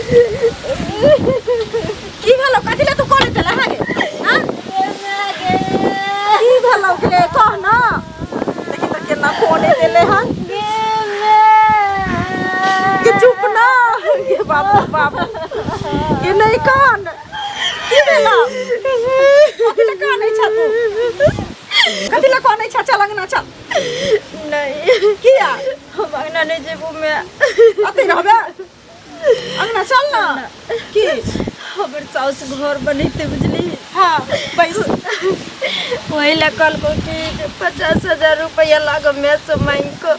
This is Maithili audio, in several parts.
की भेलो कथी ले तू कोने चला है गे हां की भेलो गे कह ना देखी त केना कोने देले हन के चुप ना गे बाबू बाबू के नहीं कान की भेलो कथी ले कानै छा तू कथी ले कानै छा चल अंगना चल नहीं किया हम अंगना नहीं जेबू मैं अते रहबे अंगना चल ना की हमर साउस घर बनेते बुझली हाँ बैस वही ला कहलको कि जे 50,000 रुपया लागो मैं से मांग को।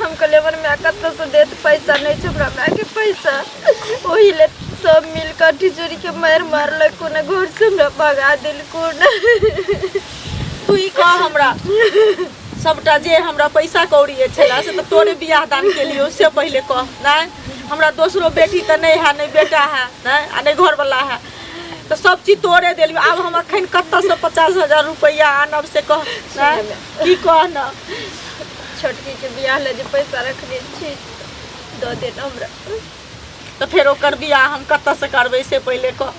हम कहलियै हमर माय कतऽ से देत, पैसा नहीं छै हमरा माय के पैसा। ओही ले सब मिल कऽ टिचोरी के मारि मारलक ने, घर से हमरा भगा देलको ने। तू ई कह हमरा सबटा जे हमरा पैसा कौड़ी छला से तऽ तोरे बियाह दान के लियो से पहिले कह। नहीं हमरा दोसरो बेटी तऽ नहीं है, नहीं बेटा है, नहीं आ नहीं घरवाला है, तऽ सब चीज तोरे देलियो। आब हम अखन कतऽ से 50,000 रुपया आनब से कह। नहीं की कह न। छोटकी के बियाह ले जे पैसा रखने छी दऽ दे हमरा। तऽ फेर ओकर बियाह हम कतऽ से करबै से पहिले कह।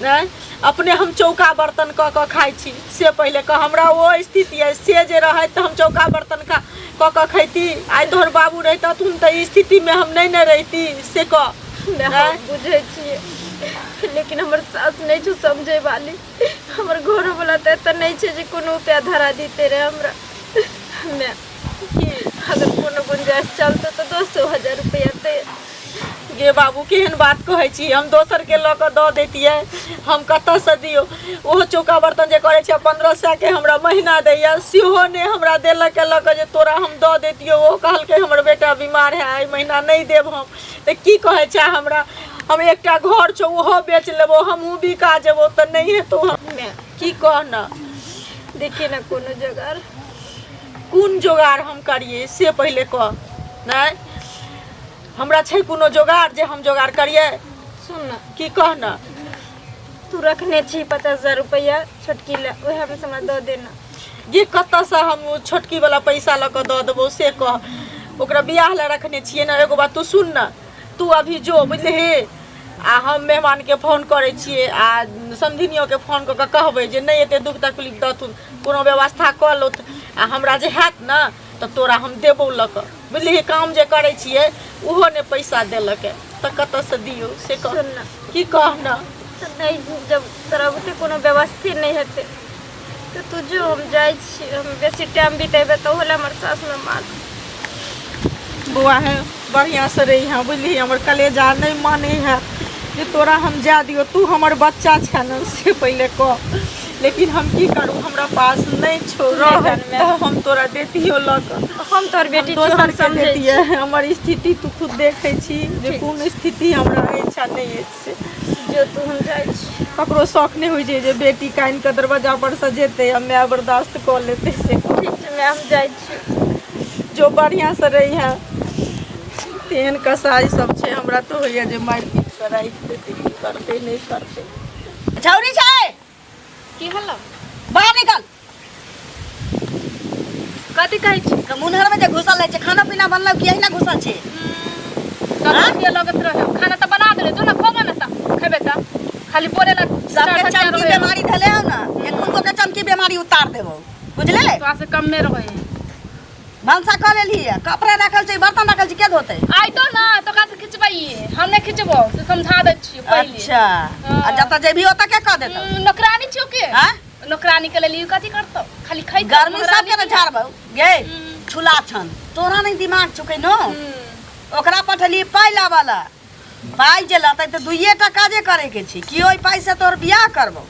नहीं अपने हम चौका बर्तन कऽ कऽ खाइ छी से पहिले कह। हमरा ओ स्थिति अइ से जे रहै तऽ हम चौका बर्तन खा कऽ कऽ खैती। आइ तोहर बाबू रहितथुन तऽ ई स्थितिमे हम नहि ने रहिती से कह। हम बुझै छियै लेकिन हमर सास नहि छौ समझै वाली। हमर घरोवला तऽ एतऽ नहि छै जे कोनो उपाय धरा दिते रहे हमरा। माय अगर कोनो गुंजाइश चलतौ तऽ 10,000 रुपया दे। गे बाबू केहन बात कहै छी, हम दोसर के लऽ कऽ दऽ दैतियै, हम कतऽसँ दियौ? ओहो चौका बर्तन जे करै छै 1500 के हमरा महीना दैया, सेहो नहि हमरा देलक लऽ कऽ जे तोरा हम दऽ दैतियौ। ओहो कहलकै हमर बेटा बीमार है, एहि महीना नहि देब हम। तऽ की कहै छै हमरा? हम एकटा घर छौ ओहो बेच लेबो, हमहूँ बिका जेबो तऽ नहि हेतौ। की कह न। देखिए ना कोनो जोगाड़। कोन जोगाड़ हम करियै से पहिले कह। नहि हमरा छै कोनो जोगाड़ जे हम जोगाड़ करियै? सुन ना। की कह न। तू रखने छी 50,000 रुपया छोटकी ले, ओएह में से हमरा दऽ देना। गे कतऽसँ हम ओ छोटकी वाला पैसा लऽ कऽ दऽ देबौ से कह। ओकरा बियाह लए रखने छियै ने। एगो बात तू सुन न, तू अभी जो बुझलिही, आ हम मेहमानके फोन करै छियै आ समधिनियोके फोन कऽ कऽ कहबै जे नहि एते दुख तकलीफ दथुन, कोनो व्यवस्था कऽ लौथ आ हमरा जे हैत ने तऽ तोरा हम देबौ लऽ कऽ बुझलिही। काम जे करै छियै ओहो नहि पैसा देलक तऽ कतऽसँ दियौ से कह। सुन ना। की कह न। तऽ नहि जब तोरा बुते कोनो व्यवस्थे नहि हेतै तऽ तू जो, हम जाइ छी। हम बेसी टाइम बितेबै तऽ ओहो लए हमर सासमे मार। बौआ है बढ़िआँ से रही है बुझलिही। हमर कलेजा नहीं माने है जे तोरा हम जा दियौ, तू हमर बच्चा छै ने से पहिले कह। लेकिन हम की करू, हमरा पास नहीं छौ रह तऽ हम तोरा देतियौ लऽ कऽ। हम तोहर बेटी छियौ, हम दोसर के समझै देतियै। छी। हमर स्थिति तू खुद देखै छी जे कोन स्थिति हमरा अछि आ नहि अछि से। जो तू, हम जाइ छी। ककरो शौक नहि होइ छै जे बेटी कानि कऽ दरवाजा पर से जेतै आ माय बर्दाश्त कऽ लेतै से कह। ठीक छै माय, हम जाइ छी। जो बढ़िआँ से रही है। तेहन कसाई सब छै, हमरा तऽ होइया जे मारि पीट कऽ राखि देतै। की करतै नहि करतै। छौरी छै की भेलौ? बाहर निकल। कथी कहै छी? मुनहर में जे घुसल रहै छै, खाना पीना बनलौ कि एहिना घुसल छै? कथी लगत रहे? खाना तऽ बना देले, जो ना खोबो ना तऽ खेबे तऽ खाली बोले ला। सबके चमकी बीमारी धले हौ ना, एखन को के चमकी बीमारी उतार देबौ बुझले। तोरा से कम में रहे। भनसा कऽ लेलही है, कपड़ा राखल छै, बर्तन राखल छै, के धोतै? आइ तो ना तो का से खिचबैये, हम नहीं खिचबो से समझा दै छियो पहिले। अच्छा, आ जतऽ जेबही ओतऽ के कऽ देतौ? नौकरानी छियो के? हाँ? नौकरानी के लेल कथी करतौ? खाली खैतौ। गर्मी महारानी सबके ने झाड़बौ गे छुला छन, तोरा नहीं दिमाग छौ नो। ओकरा पठेली पाइ लाबऽ ला, पाइ जे लतै तऽ दुइये टा काजे करे के छै कि ओहि पाइ से तोहर बियाह करबौ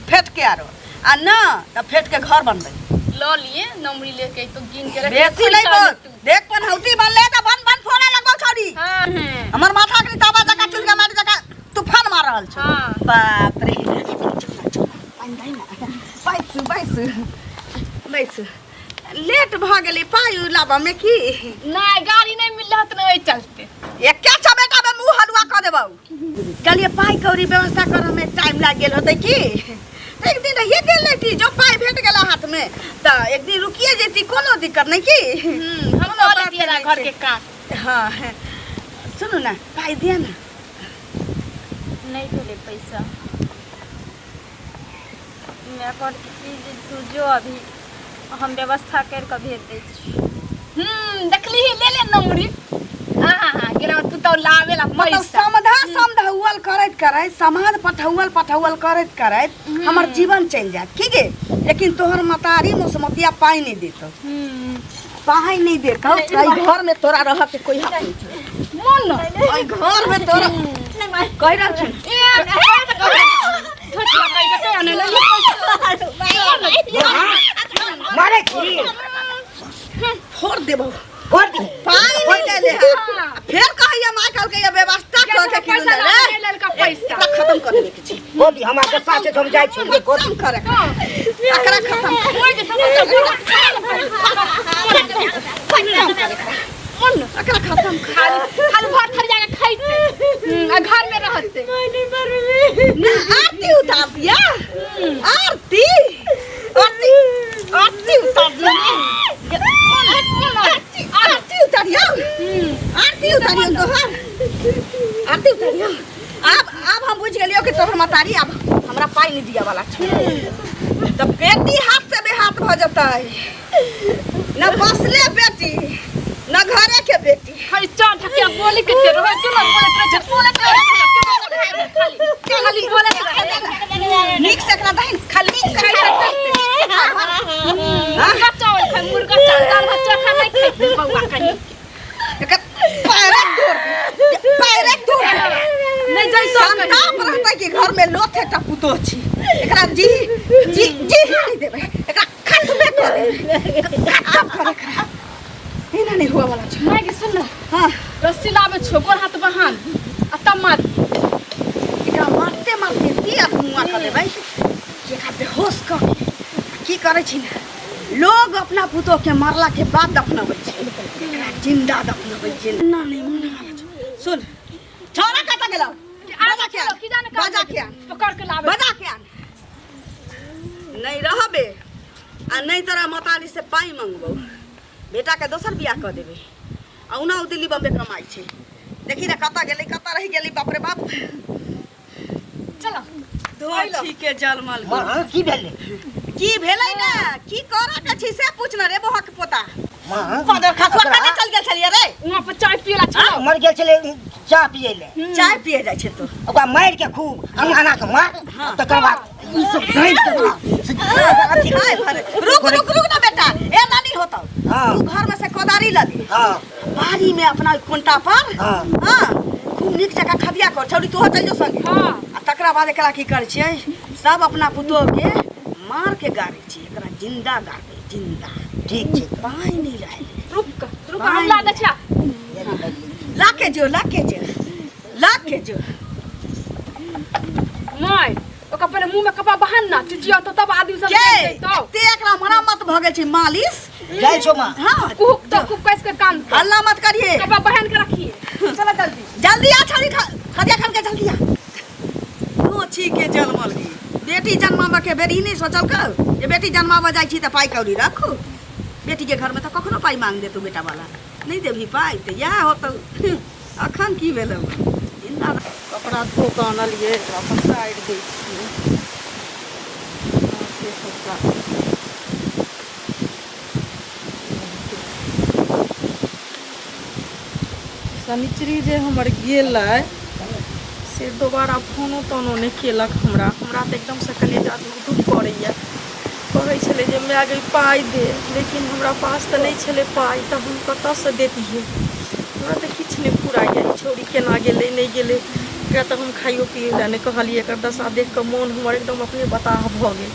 फेट के आरो, आ न तऽ फेट के घर बनबै। ल लिए नमरी लेके तो गिन के रख। बेसी नहीं बोल, देख पनहौती बनले तऽ बन बन फोड़े लगबौ छौरी। हमर माथा के तावा जका चुल के मारि जका तूफान मार रहल छौ। बाप रे, बैसू बैसू बैसू, लेट भऽ गेलै पाइ लाबऽ में की? नहीं गाड़ी नहीं मिल रहत न ओहि चलते। एके चमेटा में मुंह हलुआ कऽ देबौ। कहलियै पाइ कौड़ी व्यवस्था करऽ में टाइम लागि गेल होतै की, तऽ एक दिन रहिए गेल रहिती, जो पाइ भेट गेल हाथ में तऽ एक दिन रुकिए जैती, कोनो दिक्कत नहीं की। हम कोनो कऽ बात लेतियै नहि घर छै। के काम। हाँ सुनू ना, पाइ दिअ ना। नहि भेलै पैसा। माय कहलकै कि जे तू जो अभी हम व्यवस्था करि कऽ भेज दै छी। देखली ही ले ले नमरी। हाँ हाँ हाँ गेला तू तो लावे ला मतलब पैसा। समधा समधौअल करैत करैत समाध पठौअल पठौअल करैत करैत हमर जीवन चलि जायत की गे, लेकिन तोहर मतारी मुसमतिया पाइ नहि देतौ, पाइ नहि देतौ। एहि घर में तोरा रह के कोई हक नहीं छौ। मन एहि घर में तोरा कहि रहल छी। ए धोतिया कहि के आने ले मारे छी फोड़ देबौ, फोड़ दी। पाइ नहि देले है फेर कहैया माय कहलकै ये व्यवस्था कऽ के की पैसा रे लावे लड़का पैसा एकरा खत्म कर देबे के छै। गोदी हमरा गुस्सा छै, हम जाइ छी गोदी खत्म करे एकरा खत्म कर। ओइ के सब एकरा खत्म कर। खाली खाली भर थरिया के खाइते आ घर में रहते। ना आरती उतार दिया, आरती आरती आरती उतार दिया, आरती उतारियो, आरती उतारियो तोहर, आरती उतारियो। आब हम बुझ गेलियो कि तोहर मतारी आब हमरा पाइ नहीं दिया वाला छै, तऽ बेटी हाथ से बेहाथ भऽ जेतै। न बसले बेटी न घरे के बेटी। खाली चार ढकिया बोली के ते रहे केना बोलैत रहै छै, बोलैत रहै छै, खाली खाली बोलैत रहै। नीक से एकरा दही खाली नीक से खाइ। मुर्गा चावल खाइ, मुर्गा चावल दाल भात चोखा नहीं खाइ बौआ कहीं। एकर पैरे तोड़ दे, पैरे तोड़ दे। नहीं जाइ तो कहीं। संताप रहतै कि घर में लोथे टा पुतोह छी, एकरा जी जी जी नहीं देबै, एकरा खत्मे कर देबै, खत्म कर एकरा। एना नहीं हुआ वाला छै। माय के सुन न। हाँ। रस्सी लाबे छो, गोर हाथ बहान आ तब मार। एकरा मारते मारते ती मुआ कर देबै कि एकरा बेहोश कर के। की करै छी ने लोग अपना पुतोह के मारला के बाद दफनाबै छै, एकरा जिंदा दफनाबै छै। ना नहीं माने वाला छै। सुन छौड़ा कतऽ गेलौ? बजा के आन, की जाने बजा के आन, पकड़ के लाबे, बजा के आन। नहीं रहबे आ नहीं तोरा मतारी से पाइ मंगबौ, बेटा के दोसर बियाह कऽ देबै। आ ओना ओ दिल्ली बम्बे कमाइ छै। देखी ने कतऽ गेलै, कतऽ रहि गेलै, बाप रे बाप। चलो धोती के जलमल। माँ की भेलै? की भेलै ने, की करऽ के छै से पूछ ने रे बौआ के पोता। माँ पदर खसुआ कने चल गेल छलियै रे? वहाँ पर चाय पियला छलो। मर गेल छलै चाय पियै ले। चाय पिए जाइ छै तो ओकरा मारि के खूब अंगाना के मार, तकर बाद ई सब दैत अथी। हाय भरे, रुक रुक रुक ना बेटा, ए नानी होतौ। हाँ। तू घर में से कोदारी लदी, हाँ, बाड़ी में अपना कोनटा पर, हाँ, हाँ, खूब नीक जकाँ खदिया कर। छौड़ी तोहर चल जो संगे। हाँ। आ तकरा बाद एकरा की करै छियै, सब अपना पुतोह के मार के गाड़ै छियै, एकरा जिंदा गाड़बै, जिंदा। ठीक छै। पानि नहि रहै। रुक रुक, हम ला दै छियै। लाके जो, लाके जो, लाके जो। माय ओकर पहिले मुंह में कपड़ा बहान ना चिचिया तो तब आदमी सब के देख जैतौ। एते एकरा मरम्मत भऽ गेल छै मालिश। जाइ छौ माँ। हाँ। कुहुक तो खूब कस के कान पर। हल्ला मत करिए, कपड़ा बहन के रखिए। चलो जल्दी जल्दी आ छड़ी खदिया खान के जल्दी आ। छी के जन्मल की बेटी जन्माबऽ के बेर ई नहि सोचलकौ जे बेटी जन्माबऽ जाइ छी तऽ पाइ कौड़ी रखू। बेटी के घर में तऽ कखनो पाइ मांग देतौ बेटा वाला, नहीं देबही पाइ तऽ इएह होतौ। अखन की भेलौ जिंदा। कपड़ा धो कऽ आनलियै, एकरा पसारि दै छियै। से सबटा शनिचरी जे हमर गेलै से दोबारा फोनो तोनो नहि केलक हमरा। हमरा तऽ एकदमसँ कलेजा धुक धुक करैए। कहै छलै जे माय गै पाइ दे, लेकिन हमरा पास तऽ नहि छलै पाइ, तऽ हम कतऽसँ दैतियै? हमरा तऽ किछु नहि फुराइए, ई छौड़ी केना गेलै नहि गेलै। एकरा तऽ हम खाइयो पियै लए नहि कहलियै। एकर दशा देख कऽ मोन हमर एकदम अपने बताह भऽ गेल।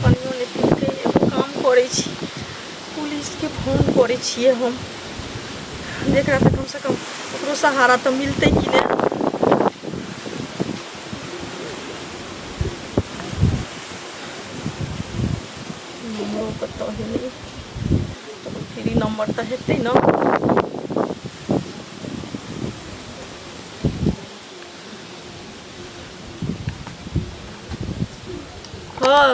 पानियो नहि पीलकै। एगो काम करै छी, पुलिसके फोन करै छियै हम, जेकरा तऽ कमसँ कम ओकरो सहारा तऽ मिलतै कि नहि। नम्बरो कतऽ गेलै? फ्री नम्बर तऽ हेतै ने। हाँ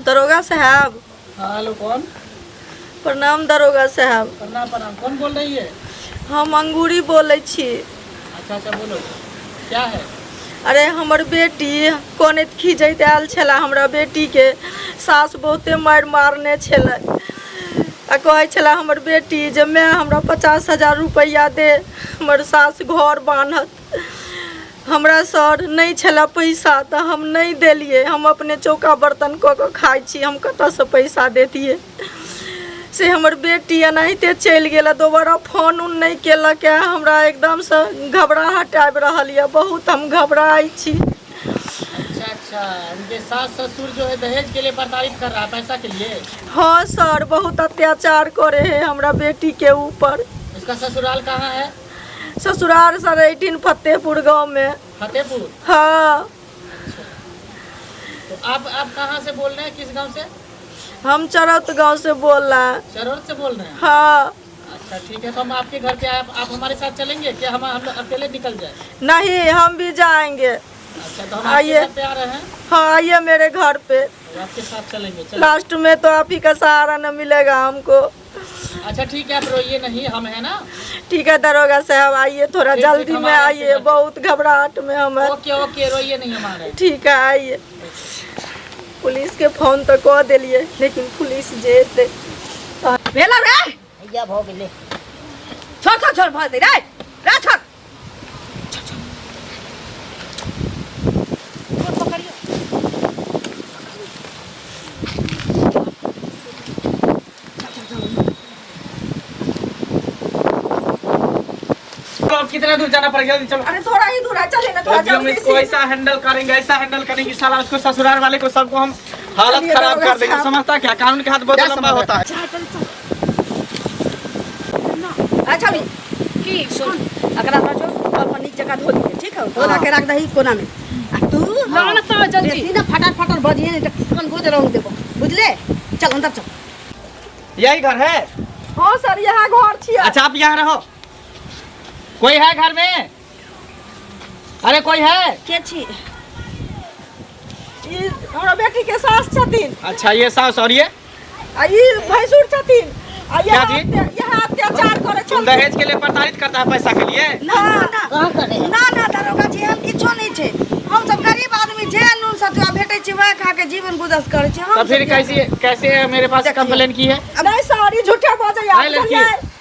दरोगा साहब। हाँ हेलो, कौन? प्रणाम दरोगा साहब। प्रणाम प्रणाम। कौन बोल रही है? हम अंगूरी बोलै छी। अच्छा अच्छा बोलो, क्या है? अरे हमर बेटी कनैत खीजैत आयल छलै हमरा बेटीके सास बहुते मारि मारने छलै आ कहै छलै हमर बेटी जे माय हमरा 50,000 रुपैआ दे, हमर सास घर बान्हत। हमरा सर नहि छलै पैसा तऽ हम नहि देलियै, हम अपने चौका बर्तन कऽ कऽ खाइ छी, हम कतऽसँ पैसा देतियै। से हमर बेटी एनाहिते चलि गेल, दोबारा फोन उन नहि केलक। हमरा एकदमसँ घबराहट आबि रहल यऽ, बहुत हम घबराइ छी। अच्छा अच्छा, उनके सास ससुर जो है दहेज के लिए प्रताड़ित कर रहा है, पैसा के लिए? हाँ सर, बहुत अत्याचार करे है हमरा बेटी के ऊपर। उसका ससुराल कहाँ है? ससुराल सर 18 फतेहपुर गांव में। फतेहपुर? हाँ। तो आप कहाँ से बोल रहे हैं, किस गांव से? हम चरौत गांव से बोल रहे हैं। चरौत से बोल रहे हैं? हाँ। अच्छा ठीक है, तो हम आपके घर पे आए, आप हमारे साथ चलेंगे क्या? हम लोग अकेले निकल जाए? नहीं, हम भी जाएंगे। अच्छा, तो हम आपके आइए। घर पे आ रहे हैं। हाँ आइए मेरे घर पे, तो आपके साथ चलेंगे। चलो। लास्ट में तो आप ही का सहारा न मिलेगा हमको। अच्छा ठीक है, आप रोइए नहीं, हम है ना। ठीक है दरोगा साहब, आइए थोड़ा ठीक, जल्दी हम में आ रहे हैं आइए, आपके घर। बहुत घबराहट में हम हैं। ओके ओके, रोइए नहीं, हम आ रहे हैं। ठीक है आइए। पुलिस के फोन तो कऽ देलियै, लेकिन पुलिस जे एतै। भेला रे भैया भऽ गेलै। छोड़ छोड़ छोड़, भऽ गेलै रे रे छोड़। चलो, अब कितना दूर जाना पड़ेगा? जल्दी चलो। अरे थोड़ा ही दूर है, चले ना थोड़ा अभी हम जल्दी इसको से। ऐसा हैंडल करेंगे, ऐसा हैंडल करेंगे साला उसको ससुराल वाले को सबको हम हालत चलिए, खराब दरोगा कर देंगे। साहब। समझता क्या, कानून के हाथ बहुत क्या लंबा समझ होता है। अच्छा भी की सुन, एकरा हमरा जो अपन नीक जकाँ धो दिहे, ठीक है? धो के राख दही कोना में। आ तू लाओ ना तो जल्दी। बेसी ना फटाफट फटाफट बजिहे, नहीं तऽ कान गोज रंग देबो, बुझले? चल अंदर चल। यही घर है? हाँ सर, यहाँ घर छियै। अच्छा आप यहाँ रहो। कोई है घर में? अरे कोई है? के छी? ई हमरा बेटी के सास छथिन। अच्छा ये सास और ये? आ ई भैंसुर छथिन। आ क्या यहाँ जी? यहाँ अत्याचार करे तुम छथिन। दहेज के लिए प्रताड़ित करता है पैसा के लिए? ना ना ना कहाँ करे है? ना ना दरोगा जी, एहन किछो नहीं छै। हम सब गरीब आदमी, जे नून सतुआ भेटै छै वएह खा के जीवन गुजर करै छै। हम तो फिर सब कैसे कैसे मेरे पास देखिए। कंप्लेन की है? नहीं सर, ई झूठे बजैया। नहीं, लड़की।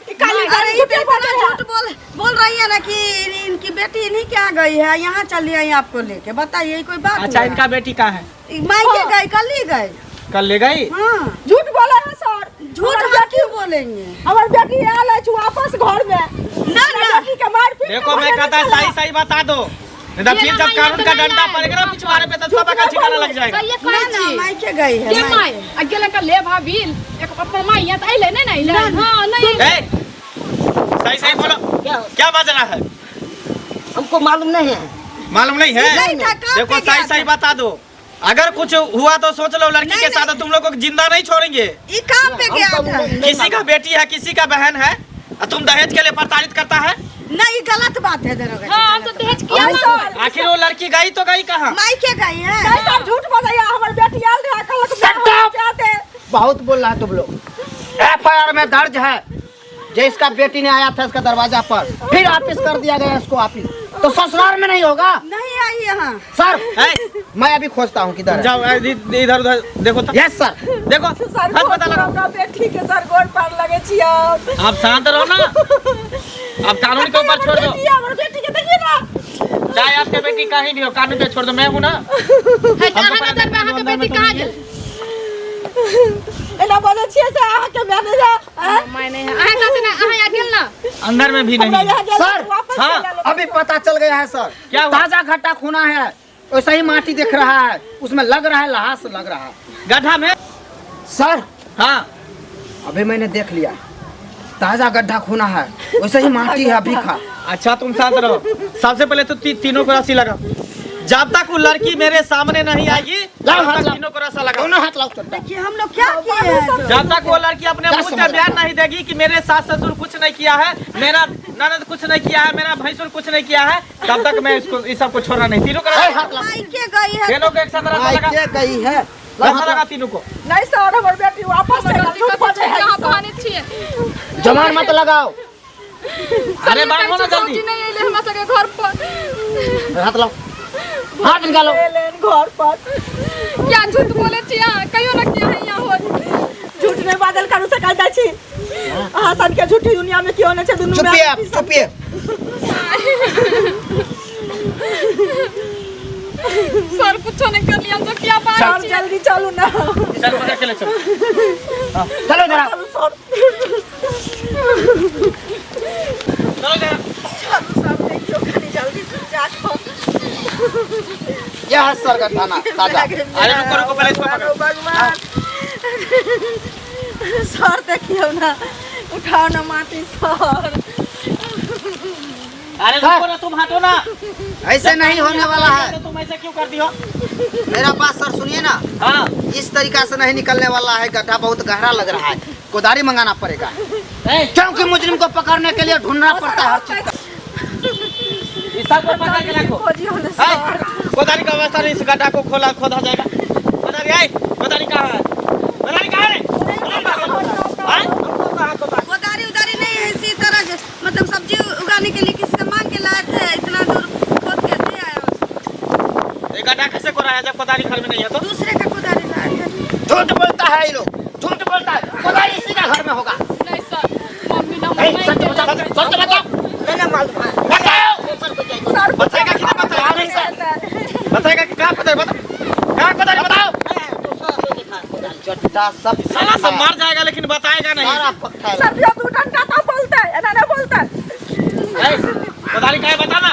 ई काली अरे गाली ये झूठे तो इतना बजैया। झूठ बोल बोल रही है ना कि इनकी बेटी इन्हीं के यहाँ गई है, यहाँ चली आई आपको लेके। बताइए ये कोई बात अच्छा हुआ? इनका बेटी कहाँ है? ई मायके गई, कल ही गई। कल ले गई? हाँ। झूठ बोले है सर। झूठ हम क्यों बोलेंगे? हमर बेटी आयल अछि वापस घर में। ना ना बेटी के मार पीट के देखो मैं भगेने कहता है छलै। सही सही बता दो, नहीं तो फिर जब कानून का डंडा पड़ेगा ना पिछवाड़े पे तो सबका ठिकाना लग जाएगा। सही ना कहै ना छी। मायके गई है, के मायके। माय आ गेलै का ले भाभी, एक अपन माय यहाँ तऽ अइलै नहि ने अइलै। हाँ नहीं अइलै। ए, सही सही बोलो, क्या हो? क्या बजना है? हमको मालूम नहीं है। मालूम नहीं है? नहीं था, काम देखो पे सही गया सही था। बता दो, अगर कुछ हुआ तो सोच लो लड़की नहीं, के साथ नहीं। तुम लोग को जिंदा नहीं छोड़ेंगे। ई काम पे गया हमको था। नहीं किसी का मालूम। बेटी है, किसी का बहन है, और तुम दहेज के लिए प्रताड़ित करता है? नहीं, ये गलत बात है दरोगा जी, हाँ हम गलत तो दहेज किया नहीं मांगबै। सर, आखिर वो लड़की गई तो गई कहाँ? मायके गई है। नहीं सर, झूठ बजैया। हमर बेटी आयल रहे, कहलक Shut माय up! क्या दे। बहुत बोल रहा है तुम लोग। एफआईआर में दर्ज है जे इसका बेटी ने आया था इसका दरवाजा पर, फिर वापिस कर दिया गया इसको वापिस, तो ससुराल में नहीं होगा। नहीं आई यहाँ। सर ए, मैं अभी खोजता हूँ किधर है। जाओ इधर उधर देखो तो। Yes sir. देखो सर, हाथ पता लगाओ। हमरा बेटी के सर गोड़ पर लगे छियै। आप शांत रहो ना, आप कानून के ऊपर छोड़ दो। बेटी, हमर बेटी के देखिए ना। चाहे आपके बेटी कहीं भी हो, कानून पे छोड़ दो, मैं हूँ ना। है तऽ हमको अहाँ पता नजर में नहीं, अहाँके अंदर में बेटी तो कहाँ नहीं है। गेल? एना बजै छियै से अहाँके मैनेजर माय नहीं है। अहाँ कहते ना अहाँ यहाँ गेल ना? अंदर में भी हमरा नहीं है। यहाँ गेल सर, वापस हाँ, चलि आयल। अभी पता चल गया है सर। क्या हुआ? ताजा घट्टा खूना है, वैसा ही माटी दिख रहा है, उसमें लग रहा है लहास लग रहा है गड्ढा में। सर हाँ अभी मैंने देख लिया, ताजा गड्ढा खूना है, वैसे ही माटी है अभी खा। अच्छा तुम शांत रहो। सबसे पहले तो तीनों को रस्सी लगाओ। जब तक वो लड़की मेरे सामने नहीं आएगी लाओ तब हाथ तक लाओ। तीनों को रस्सा लगाओ। दोनों हाथ लाओ चलता। देखिए हम लोग क्या किए हैं तो? जब तक वो लड़की अपने क्या मुंह से समझ बयान नहीं देगी कि मेरे सास ससुर कुछ नहीं किया है, मेरा ननद कुछ नहीं किया है, मेरा भैंसुर कुछ नहीं किया है, तब तक मैं इसको इस सबको छोड़ना नहीं। तीनों को ए, रस्सा हाथ लाओ। मायके गई है। तीनों को एक साथ रस्सा लगा, मायके गई है। लाओ रस्सा हाथ लगा लाओ। तीनों को। नहीं सर, हमर बेटी वापस चलि आयल। झूठ बजै है अहाँ ई सब। बहाने छियै। जमान मत लगाओ। अरे बांधो ना जल्दी। भौजी नहि अइलै हमरा सबके घर पर। हाथ लाओ। हाथ निकालो। एलन घर पर क्या झूठ बोले छी अहाँ? कहियो ना किया है यहाँ होत। झूठ नहीं बाजल करू सकै जाइ छी। अहाँ सन के झूठी दुनिया में केओ नहि छै, दुनू चुपिए आप, चुपिए। सर कुछो नहीं कर लिया तो क्या बात सर छी? जल्दी चलू ना। चल पकड़ के ले चल। चलो इधर आओ। चलू सर। चलो इधर। चलू सर, देखियौ कनी जल्दी से जा कऽ। यह है सर का थाना ताजा। अरे रुको रुको, पहले इसको पकड़ो। भगवान सर देखियौ ना, उठाओ ना माटी सर। अरे रुको ना, तुम हटो ना। ऐसे नहीं होने वाला है। तो तुम ऐसा क्यों कर दी हो? मेरा बात सर सुनिए ना। हाँ। इस तरीका से नहीं निकलने वाला है, गड्ढा बहुत गहरा लग रहा है, कोदारी मंगाना पड़ेगा, क्योंकि मुजरिम को पकड़ने के लिए ढूंढना पड़ता है हर चीज। इस सबको पकड़ के रखो। खोजियौ ना हाय, सर। कोदारी का व्यवस्था नहीं, इस गड्ढा को खोला खोदा जाएगा। कोदारी आई, कोदारी कहाँ है? कोदारी कहाँ है? कोदारी कहाँ है? हाय, कहाँ कोदारी? कोदारी उदारी नहीं है, इसी तरह मतलब सब्जी उगाने के लिए किसी से मांग के लाए थे, इतना दूर खोद के दे आए उसको। ये गड्ढा कैसे खोदा है जब कोदारी घर में नहीं है तो? दूसरे का कोदारी लाए थे। झूठ बोलता है ये लोग, झूठ बोलता है। कोदारी इसी का घर में होगा। नहीं सर, मम्मी ना ए, नहीं सच बताओ, सच बताओ। बताओ। सर बताएगा कि नहीं बताएगा? बताएगा कि कहाँ कोदारी? बताओ कहाँ कोदारी? बताओ। चट्टा सब साला सब मार जाएगा लेकिन बताएगा नहीं। सारा पक्का है। सर दू डंडा तो बोलते एना नहीं बोलते। ए, कोदारी कहाँ है बताना?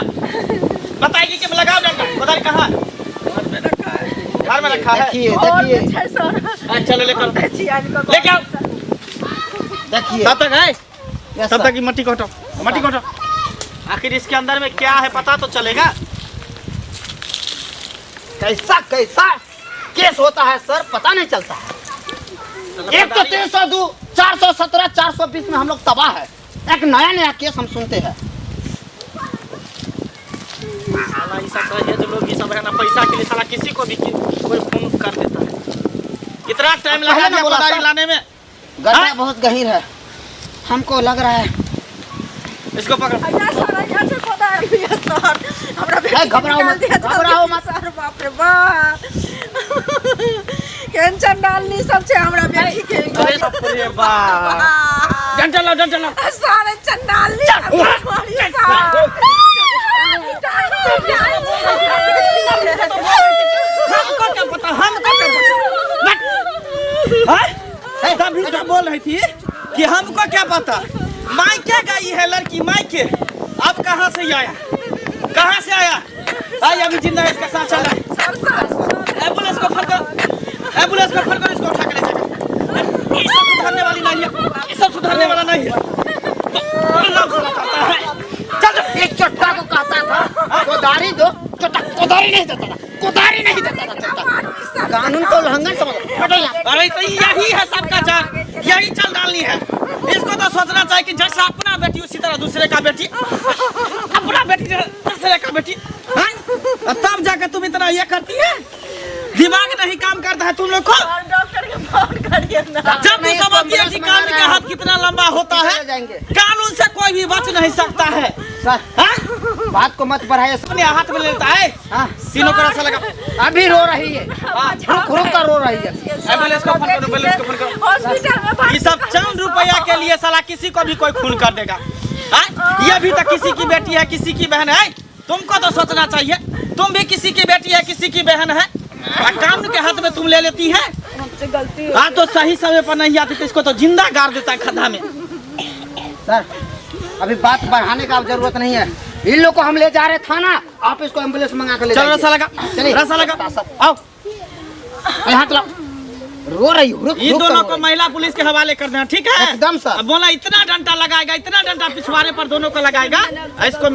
बताएगी कि लगाओ डंडा। कोदारी कहाँ है? घर में रखा है। देखिए और देखिए छै सर। ए, चलो लेकर छी आनि कऽ। लेके आओ। देखिए। तब तक है, यस तब सर। तक ये मट्टी को हटाओ, मट्टी को हटाओ। आखिर इसके अंदर में क्या है पता तो चलेगा। कैसा कैसा केस होता है सर, पता नहीं चलता है। एक तो 302, 417, 420 में हम लोग तबाह है। एक नया नया केस हम सुनते हैं। साला ये सब है जो लोग ये सब है ना, पैसा के लिए साला किसी को भी कोई फोन कर देता है। इतना टाइम लगा पहले ना दिया बोला कोदारी सर। लाने में। गड्ढा हाँ? बहुत गहीर है, हमको लग रहा है। इसको पकड़ो। अइया सर, अइया से कोदारी अइया सर। हमरा बेटी के घबराओ निकाल मत, दिया जल्दी घबराओ मत। सर, बाप रे बाप। केहन चंडालनी सब छै हमरा बेटी के। अरे बाप रे बाप। डंडा लाओ, डंडा लाओ। सारे चंडालनी सब सर। हमको क्या पता, हमको क्या पता। हाँ? तभी तो बोल रही थी कि हमको क्या पता। मायके गई है लड़की, मायके। अब कहाँ से आया, कहाँ से आया? आई अभी जिंदा है, इसका साथ चल रहा है। एम्बुलेंस को फोन करो, एम्बुलेंस को फोन करो, इसको उठा के ले जाओ। ये सब सुधरने वाली नहीं है, ये सब सुधरने वाला नहीं है। चल चल, एक चट्टा को कहता था कोदारी दो, चट्टा कोदारी नहीं देता था, कोदारी नहीं देता था चट्टा। कानून का उल्लंघन समझ। अरे तो यही है सबका जान, यही चल डालनी है इसको। तो सोचना चाहिए कि जैसा अपना बेटी उसी तरह दूसरे का बेटी, अपना बेटी दूसरे का बेटी। हाँ? तब जाकर तुम इतना ये करती है, दिमाग नहीं काम करता है तुम लोग को। डॉक्टर के फोन करिए ना। जब तू समझती है कि कानून का हाथ कितना लंबा होता है, कानून से कोई भी बच नहीं सकता है। सर हाँ? बात को मत बढ़ाइए। अपने हाथ में लेता है। हाँ? तीनों को रस्सा लगा। अभी रो रही है, रुक रुक कर रो रही है। एम्बुलेंस को फोन करो, एम्बुलेंस को फोन करो। हॉस्पिटल में ये सब चंद रुपया के लिए साला किसी को भी कोई खून कर देगा। हाँ? ये भी तो किसी की बेटी है, किसी की बहन है। तुमको तो सोचना चाहिए, तुम भी किसी की बेटी है, किसी की बहन है। कानून के हाथ में तुम ले लेती है। गलती हाँ तो सही समय पर नहीं आती तो इसको तो जिंदा गाड़ देता है खड्डा में। सर अभी बात बढ़ाने का जरूरत नहीं है, इन लोग को हम ले जा रहे थाना, आप इसको एम्बुलेंस मंगा के ले चलो रस्सा लगा, रस्सा लगा, आओ हाथ लाओ। रो रही हो, इन दोनों को महिला पुलिस के हवाले कर देना, ठीक है? एकदम सर। अब बोला इतना डंडा लगाएगा, इतना डंडा पिछवाड़े पर दोनों को लगाएगा, इसको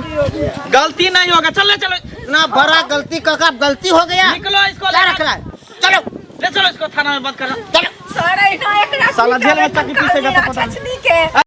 गलती नहीं होगा। चलो चलो, इतना बड़ा गलती का गलती हो गया, निकलो इसको, क्या रख रहा है? चलो ले चलो इसको थाना में बंद करो। चलो सर साला जेल में तक पीसेगा तो पता नहीं।